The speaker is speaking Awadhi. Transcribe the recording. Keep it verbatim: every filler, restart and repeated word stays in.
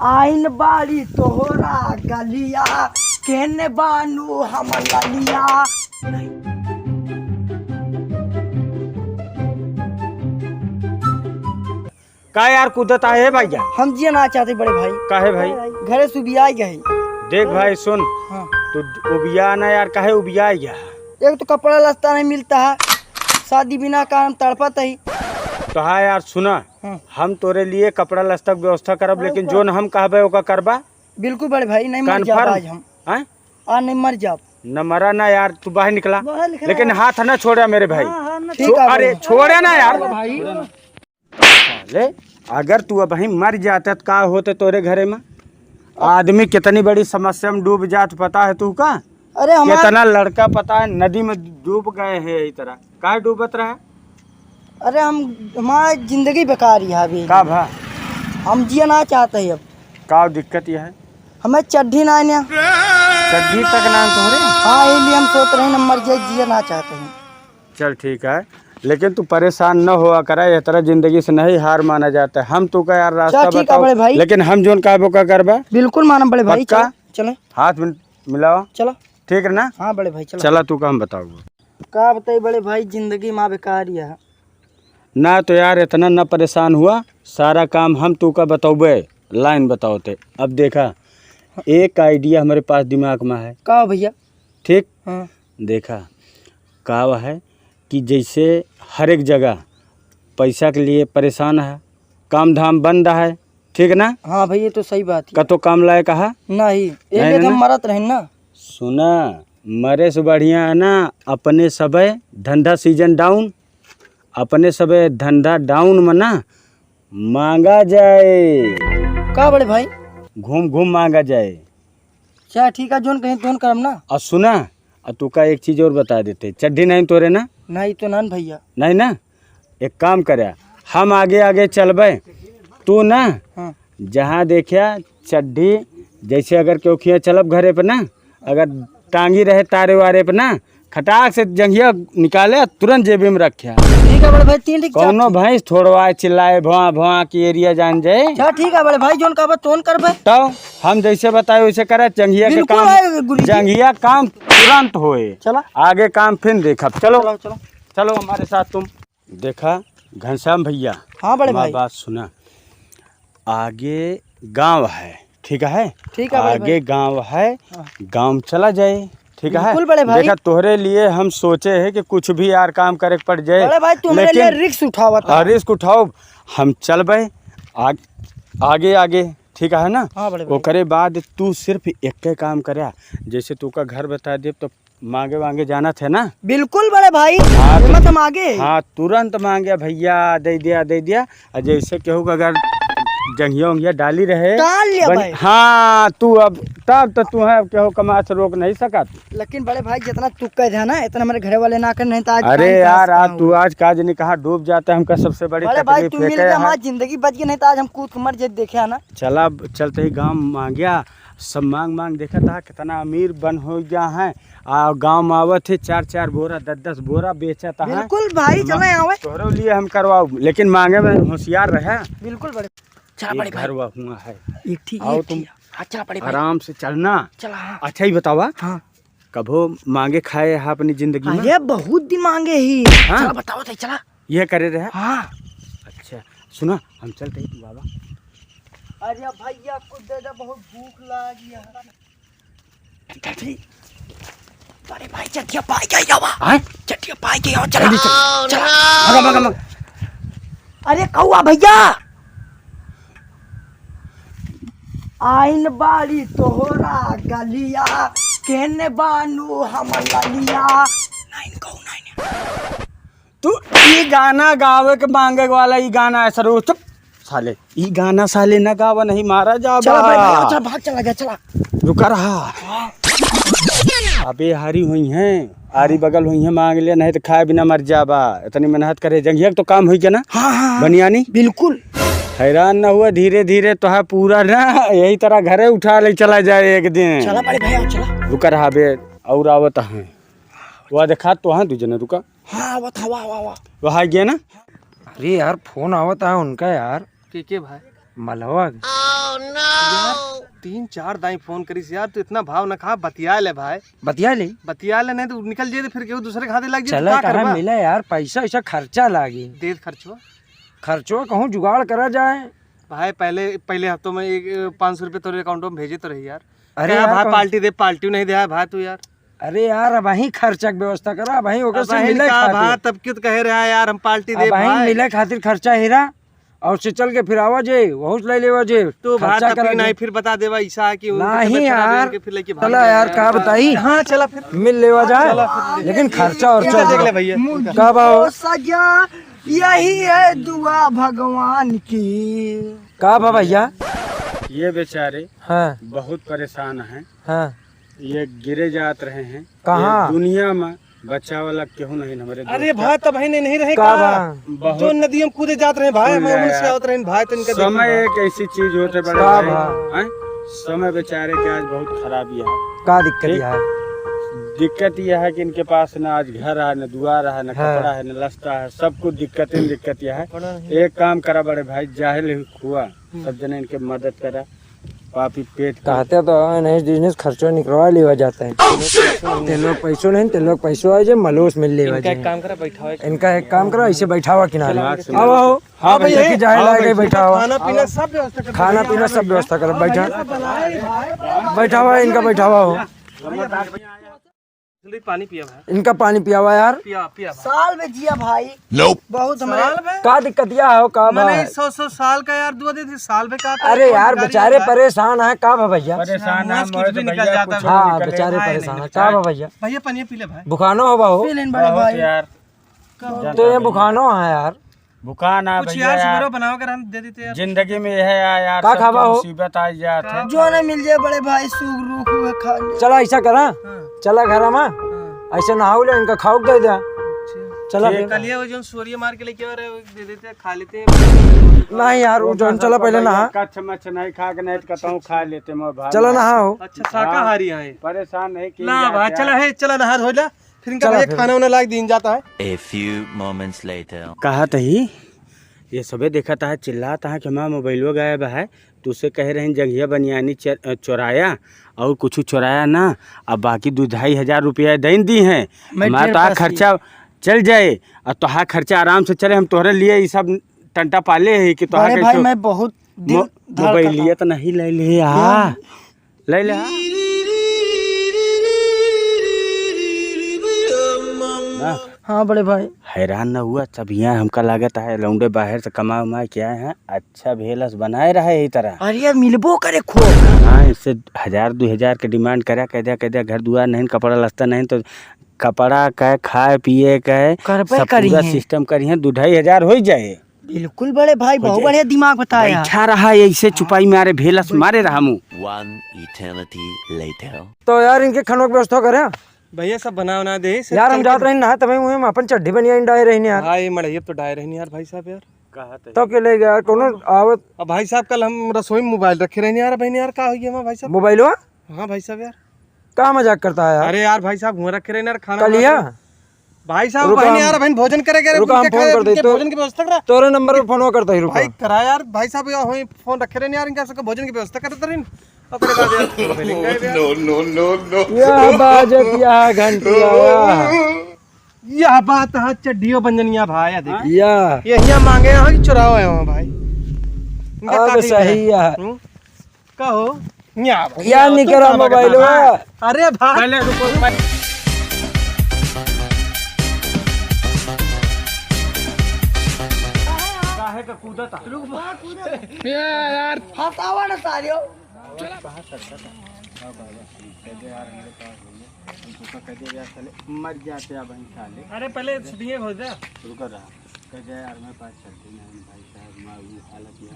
आइन बाड़ी तोहरा गलिया, केने बानू हमर ललिया। नहीं। का यार कूदत आहे भैया? हम जिया ना चाहते बड़े भाई। काहे भाई? घरे से उबियाई गए। देख भाई सुन, हाँ। तू उबिया ना यार, काहे उबियाई गया? एक तो कपड़ा लत्ता नहीं मिलता है, शादी बिना का हम तड़पत ही। तो हाँ यार सुना, हाँ। हम तोरे लिए कपड़ा लत्ता के व्यवस्था करब, लेकिन जोन हम कहबे ओका करबा। बिल्कुल बड़े भाई, नहीं मर जाब confirm? आज हम। हाँ? आ नहीं मर जाब। न मरा ना यार, तू बाहर निकला। बाहर निकला। लेकिन हाथ ना छोड़ा मेरे भाई। हाँ, हाँ, ना ठीक छो-, है अरे बड़े। छोड़ा ना यार। भाई। साले, अगर तू अबहीं मर जाता त का होते तोरे घरे में? आदमी कितनी बड़ी समस्या में डूब जात पता है तू का? अरे हमार कितना लड़का पता है नदी में डूब गए हैं यही तरह। काहे डूबत रहे? अरे हम, हमार जिंदगी बेकार ही है अभी। का भा? हम जिया ना चाहते हैं अब। का दिक्कत यह है? हमें चड्ढी ना आने। चड्ढी तक ना तोहरे? हाँ, ये लिए हम सोच रहे हैं, हम मर जाए, जिया ना चाहते हैं। चल ठीक है, लेकिन तू परेशान न हुआ करा, ये तरह जिंदगी से नहीं हार माना जाता है। हम तू का यार रास्ता चल ठीक है बताओ, बड़े भाई। लेकिन हम जोन कहबो का करबा। बिल्कुल मानब बड़े भाई, पक्का? चलो, चलो। हाथ में मिलाओ। चलो। ठीक है ना? हाँ बड़े भाई, चलो। चला तू का हम बताओ। का बताई बड़े भाई, जिंदगी माँ बेकार ही है। ना तो यार इतना ना परेशान हुआ, सारा काम हम तू का बतौबे, लाइन बताओ ते। अब देखा, एक आइडिया हमारे पास दिमाग में है। का भैया? ठीक? हाँ। देखा, का है कि जैसे हर एक जगह पैसा के लिए परेशान है, काम धाम बंद है, ठीक ना? हाँ भाई, ये तो सही बात है। कतो काम लायक है? नहीं, नहीं, एक ना? हम मरत रहेन ना। सुना, मरे से बढ़िया है ना, अपने सबे धंधा season down, अपने सबे धंधा down में ना मांगा जाए। का बड़े भाई? घूम घूम मांगा जाए। अच्छा ठीक है, जोन कहीं तोन करम ना। और सुना, और तू का एक चीज और बता देते, चड्ढी नहीं तोरे ना? नहीं तो नान भैया। नहीं ना, एक काम करे, हम आगे आगे चलबे, तू ना हाँ। जहाँ देखिया चड्ढी, जैसे अगर केहू खिया चलब घरे पे ना, अगर टांगी रहे तारे वारे पे ना, खटाक से जंघिया निकाले, तुरंत जेबी में रखे। ठीक है बड़े भाई, तीन ठीक कौनो चार। भैंस थोड़वा चिल्लाए भवा भवा की area जान जाए। अच्छा ठीक है बड़े भाई, जोन कहबे तोन करबे। तो हम जैसे बताए वैसे करे, जंघिया के बिल्कुल काम, है गुरुजी। जंघिया काम तुरंत होए। चला। आगे काम फिर देखब। चलो, चलो, चलो। चलो हमारे साथ तुम। देखा घनश्याम भैया, हाँ बड़े हमार भाई। बात सुना, आगे गांव है, ठीक है? ठीक है बड़े आगे भाई। गांव है, हाँ। गांव में चला जाए, ठीक है? बिल्कुल बड़े भाई। देखा तोहरे लिए हम सोचे है कि कुछ भी यार काम करे के पड़ जाए, बड़े भाई तू हमरे लेकिन लिए risk उठावत हाँ, है। Risk उठाओ, हम चलबे आग-, आगे आगे, ठीक है ना? हाँ बड़े भाई। ओकरे बाद तू सिर्फ एक काम करे, जैसे तू का घर बता दे तो मांगे वांगे जाना थे ना? बिल्कुल बड़े भाई, हाँ, तो हिम्मत हम आगे। हाँ, तुरंत मांगे भैया, दे दिया, दे दिया। और जैसे केहू का अगर जंघिया उंघिया डाली रहे, डाल लिया बन-, भाई। हाँ, तू अब, तब तो तू है, अब केहू कमा से रोक नहीं सकत। लेकिन बड़े भाई, जितना तू कह दे ना, इतना हमारे घरे वाले ना कर, नहीं तो आज अरे टाइम यार, पास आज ना तू हो। आज काज नहीं कहा, डूब जाता है, हमका सबसे बड़ी बड़े भाई, तकलीफ तू है मिल क्या गया, है? हमारी जिंदगी बच गई, नहीं तो आज हम कूद के मर जाते, देखे है ना। चला, चलते ही गांव मांग्या, सब मांग मांग देखत हा, कितना अमीर बन हो गया है। आ गांव में आवत है, चार चार बोरा, दस दस बोरा बेचत हा। बिल्कुल भाई, मा-, चले आवे। तोहरो लिए हम करवाओ, लेकिन मांगे में होशियार रहे। बिल्कुल बड़े। चला एक बड़े भाई। घरवा हुआ है। एक ठीक, आओ एक तुम ठीक। हाँ, चला बड़े भाई। आराम से चलना। चला, हाँ। अच्छा ही बतावा। हाँ। कभो मांगे खाए हा अपनी जिंदगी में? अरे बहुत दिन मांगे ही। हाँ? चला बताओ तो, चला। ये करे रहे? हाँ। अच्छा, सुना, हम चलते ही तू बाबा। अरे भैया, कुछ दे दे, बहुत भूख लागी है। चल, चल। अरे भाई, चटिया पाई गई हवा। हाँ? चटिया पाई गई हवा, चला। जल्दी चल, चला। भागा, भागा, भागा। अरे कौआ भैया। आइन बाड़ी तोहरा गलिया, केने बानू हमर ललिया। नाइन कहू, नाइन। तू ई गाना गावे के मांगे वाला ई गाना है सरू। चुप साले, ई गाना साले न गावा, नहीं मारा जाबा। चल भाई, भाई, चल, भाग, चला गया, चला। रुका रहा। हाँ। अबे हारी हुई हैं, आरी बगल हुई हैं, मांग लिया, नहीं तो खाए बिना मर जाबा। इतनी मेहनत करे, जंघिया के तो काम हुई गया ना? हाँ, हाँ, हाँ। बनियानी? बिल्कुल। हैरान न हुआ, धीरे धीरे तो है पूरा ना, यही तरह घरे उठा ले चला जाए एक दिन। चला बड़े भैया, चला। रुका रहा बे, और आवत है। वह देखा तो हाँ, दू जने रुका। हाँ, आवत, हवा, हवा, हवा। वह आ गया ना? अरे यार, फोन आवत है उनका यार। के, के भाई? मलवा के? यार, तीन चार दाई फोन करिस यार, तू इतना भाव न खा, बतिया ले भाई। बतिया ले? बतिया ले, नहीं तो निकल जाए तो फिर केहू दूसरे खाते लग जाए, तो चला, का कहाँ करबा? मिले यार, पैसा वैसा खर्चा लागी। दे खर्चो। खर्चो कहूँ जुगाड़ करा जाए। भाई, पहले, पहले हफ्तों में एक, पाँच सौ रुपये तोरे अकाउंट में भेजे तो रही यार। अरे कहा यार, भाई, कौन पार्टी दे, पार्टी नहीं दे भाई तू यार। अरे यार, अबहीं खर्चा के व्यवस्था करा, अबहीं ओकर से अबहीं मिले का खातिर। भाई, तब क्यों तो कहे रहा यार, हम पार्टी दे अबहीं भाई। मिले खातिर खर्चा हेरा, और से चल के फिर आवा जे, वहू से ले लेवा जे, तू भाई खर्चा तब करा फिर जे। नहीं, फिर बता देवा ऐसा कि उनके नहीं तबीयत खराब है, यार, उनके फिर लेके भाग चला गए यार, यार। का बताई? हाँ, चला फिर। मिल लेवा जाए, चला फिर। लेकिन खर्चा और इनका चल देख ले भैया। का बा हो? ओ सजा, यही है दुआ भगवान की। का बा भैया? ये बेचारे हाँ। बहुत परेशान हैं। हाँ। ये गिरे जात रहे हैं। कहाँ? ये दुनिया में बच्चा वाला केहू नहीं हमरे अरे दोस्त भाई, तब भाई नहीं, नहीं रहे का का? बा? बहुत जो नदी हम कूदे जात रहे भाई, सुन हम ले उनसे यार। आवत रहे भाई, तो इनका समय देखो। एक ऐसी चीज होते बड़े का भाई, बा? हैं? समय बेचारे के आज बहुत खराब यह है। का दिक्कत ठीक? यह है? दिक्कत यह है कि इनके पास ना आज घर है, ना दुआर है, ना हाँ। कपड़ा है, ना रास्ता है, सब कुछ दिक्कत ही दिक्कत यह है। कपड़ा नहीं। एक काम करा बड़े भाई, जाहिल ही हुआ, हम्म। सब जने इनके मदद करा। पापी पेट के। कहते तो हैं, नहीं, बिजनेस खर्चो निकलवा लेवा जाता है। ते लोग पैसो नहीं, ते लोग पैसो आए जे मलोस मिल लेवा इनका जे। एक काम करा, बैठाओ। इनका एक काम करा, ऐसे बैठावा किनारे। चलो, आओ, आओ। हाँ, आओ, भैया, बैठा के जाए आओ, लागे, बैठा। बैठावा। खाना पीना सब व्यवस्था कर खाना भैया। पीना सब व्यवस्था कर, बैठा। सब बनाए भाई। बैठावा, इनका बैठावा हो। जल्दी पानी पिया भाई। इनका पानी पियावा यार। पिया, पिया भाई। साल में जिया भाई। Nope। बहुत हमारे साल में? का दिक्कतिया हो, का बा? मैंने सौ, सौ साल का यार दुआ दे दी, साल में का अरे यार, बेचारे परेशान हैं, का बा भैया? परेशान हैं, कुछ भी निकल जाता है। हाँ, बेचारे परेशान हैं, का बा भैया? भैया, पानी पी ले भाई। बुखानो हो बा हो? पी लेन बड़े भाई। यार। तो ये बुखानो है यार। भुखान आ कुछ भैया यार, यार। सुबह बनाओ, अगर हम दे देते यार। जिंदगी में यह है यार, का सबके खावा हो? मुसीबत आ जात है। जो ना मिल जाए बड़े भाई, सूख रूख हुए खा ले। चला ऐसा करा, हाँ। चला घर में, हाँ। ऐसे नहाऊ ले, इनका खाऊ दे दे। अच्छा। चला ठीक। फिर। कलिया वो जो सोरिया मार के लेके आ रहे हो, दे देते हैं, खा लेते हैं। नहीं यार, वो वो जौन का चला सब पहले पता नहा। है, कच्छ मच्छ नहीं खा के नहीं तो कहता हूँ खा लेते मैं भाई। चला नहाओ। अच्छा, शाकाहारी आए। परेशान नहीं किया ना भाई, यार। चला है, चला नहा धो ला। फिर इनका चला भैया फिर। खाना उना लाग दीन जाता है। A few moments later। कहत ही, ये सबे देखत है, चिल्लात है कि हमार मोबाइलो गायब है। तुसे कहे रहे जंघिया बनियानी चर-, चोराया और कुछ चोराया ना। अब बाकी दो ढाई हजार रुपया देन दी हैं। मैं हमार डेढ़ तो आ पास खर्चा चल जाए और तोहार खर्चा आराम से चले। हम तोहरे लिए ये सब टंटा पाले है कि तोहार बड़े भाई, कैसे मैं बहुत दिल मो-, धड़कता। मोबाइलिया तो नहीं ले ले आ। क्या? ले ले, हाँ। ना। हाँ बड़े भाई। हैरान न हुआ, सब यहाँ हमका लागत है लौंडे बाहर से कमा उमा के आए हैं, अच्छा भेलस बनाए रहे यही तरह। अरे यार, मिलबो करे खूब। हाँ, इससे हजार दो हजार के डिमांड करा, कह दिया, कह दिया घर दुआर नहीं, कपड़ा लत्ता नहीं, तो कपड़ा का, खाए पिए का, करबे सब करी पूरा हैं। सिस्टम करी हैं, दो ढाई हजार हो ही जाए। बिल्कुल बड़े भाई, बहुत बढ़िया दिमाग बताया। बैठा रहा ऐसे चुपाई मारे, भेलस मारे रहा मुँह। One eternity later। तो यार, इनके खानों की व्यवस्था करें। भैया, सब बना बना दे, सब यार, हम चल के जात रही ना, तभी मुँह में अपन चड्ढी बनियान डाए रही यार। हाँ, ये मड़ैया तो डाए रही यार, भाई साहब यार। कहा तो तो के ले गया, कोनो आवत। अब भाई साहब, कल हम रसोई में मोबाइल रखे रहे यार, बहन यार, का हो गया हमारा भाई साहब? मोबाइलवा? हाँ भाई साहब यार। का मजाक करता है यार? अरे यार, भाई साहब, हुआ रखे रहे यार, खाना कल बना या? के। भाई साहब, रुको, बहन हम यार, बहन भोजन करे, करे, रुको, हम उनके फोन खाए, कर दे, उनके तो भोजन की व्यवस्था करा। तोरे नंबर पे फोन करता ही, रुको। भाई, करा यार, भाई साहब, यहाँ वहीं फोन रखे रहे यार, इनका सबका भोजन की व्यवस्था करते रहे। ओकरे बाद यार, बोलेंगे यार। No, no, no, no। यह बाजत, यह घंटिया, यह। यह बात है चड्डियो बंजनिया भाई, देख। या। यहिया मांगे हो कि चुराओ है वहाँ भाई। इनका अब काटी सही है। है। हम्म? कहो। या या तू निकरा का मोबाइल बकता हुआ। है? अरे भाई। पहले रुको, पहले। काहे का कूदत आ? रुक बा, कूदत। ए यार। हटावा ना सारियो। मर जाते अब हम साले। अरे पहले सुनिए भौजा। रुको रहा। कह दे यार, मेरे पास छड्डी नहीं भाई साहब, मैं वो हालत में